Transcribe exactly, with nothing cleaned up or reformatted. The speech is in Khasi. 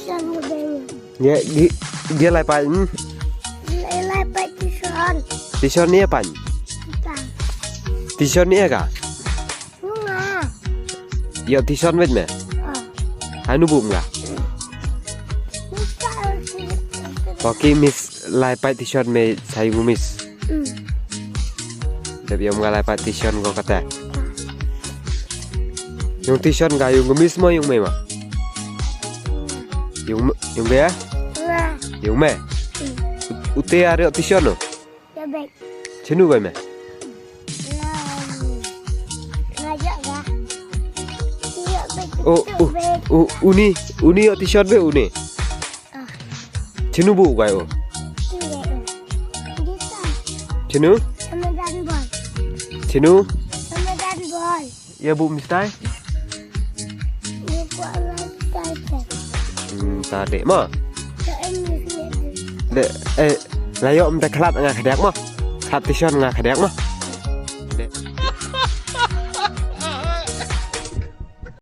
Chan mo deng. Ye, gi, gi lai pa, hmm? Lai, lai pa tison. Tison ni apa? Tison. Tison ni ka? Bunga. Yo tison wet me? Oh. Anu bum ka? Miss ka. Oke, miss lai pa tison me sai ngu miss. Hmm. Dep yom nga lai pa tison ko kata. Yung tison ka yung ngu miss mo yung me ma? Yung, yung be ya? Nga. Yung me? Hmm. Ute ari tison no? Ya bek. Chinu bai me? Nga. Nga ja ga. Ya bek. Oh, oh, oh, uni, uni yo tison be uni. Ah. Chinu bu bai o. Chinu. Chinu? Ramadan boy. Chinu? Ramadan boy. Ya bu mistai? Ni ko Ramadan boy. Hmm, tadi ma. Ke English ni. De, eh, layo mta khlad nga khadiak ma. Khlad tison nga khadiak ma. De.